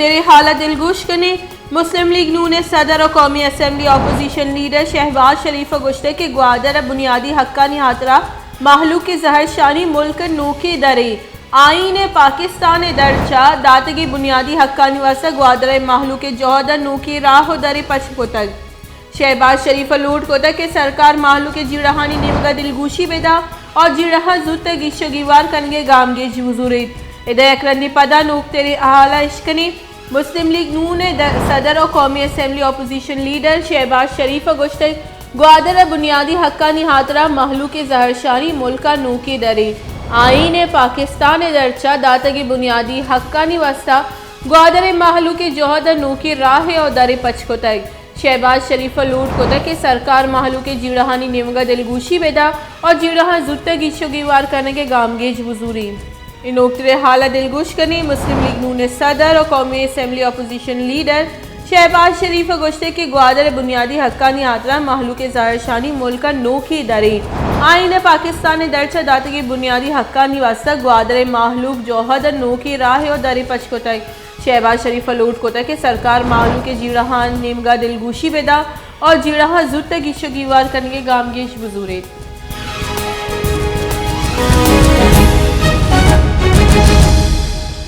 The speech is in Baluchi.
تیرے حال ءَ دلگوش کنیں۔ مسلم لیگ نون ءِ صدر ءُ قومی اسمبلی اپوزیشن لیڈر شہباز شریف ءَ گوشتگ کہ گوادر ءِ بنیادی حقانی ہاترا مہلوک ءِ زہرشانی ملک ءِ نوکیں درے آئین ءِ پاکستان ءِ درچ ءَ داتگیں بنیادی حقانی واستہ گوادر ءِ مہلوک ءِ جہد ءَ نوکیں راہ ءُ درے پچ کتگ۔ شہباز شریف ءَ لوٹ کتگ کہ سرکار مہلوک ءِ جیڑہانی نیمگ ءَ دلگوشی بہ دات ءُ جیڑہاں زوت ءَ گیش ءُ گیوار کنگ ءِ گامگیج بزوریت۔ ادا یک رندے پدا نوکتریں حال ءَ اشکنیں۔ مسلم لیگ نون ءِ د-، صدر ءُ قومی اسمبلی اپوزیشن لیڈر شہباز شریف ءَ گوشتگ، گوادر ءِ بنیادی حقانی ہاترا مہلوک ءِ زہرشانی ملک ءِ نوکیں درے آئین ءِ پاکستان ءِ درچ ءَ داتگیں بنیادی حقانی واستہ گوادر ءِ مہلوک ءِ جہد ءَ نوکیں راہ ءُ درے پچ کتگ۔ شہباز شریف ءَ لوٹ کتگ کہ سرکار مہلوک ءِ جیڑہانی نیمگ ءَ دلگوشی بہ دات ءُ جیڑہاں زوت ءَ گیش ءُ گیوار کنگ ءِ گامگیج بزوریت۔ اے نوکتریں حال ءَ دلگوش کنیں۔ مسلم لیگ نون ءِ صدر ءُ قومی اسمبلی اپوزیشن لیڈر شہباز شریف ءَ گوشتگ کہ گوادر ءِ بنیادی حقانی ہاترا مہلوک ءِ زہرشانی ملک ءِ نوکیں درے آئین ءِ پاکستان ءِ درچ ءَ داتگیں بنیادی حقانی واستہ گوادر ءِ مہلوک جہد ءَ نوکیں راہ ءُ درے پچ کتگ۔ شہباز شریف ءَ لوٹ کتگ کہ سرکار مہلوک ءِ جیڑہانی نیمگ ءَ دلگوشی بہ دات ءُ جیڑہاں زوت ءَ گیش ءُ گیوار کنگ ءِ گامگیج بزوریت۔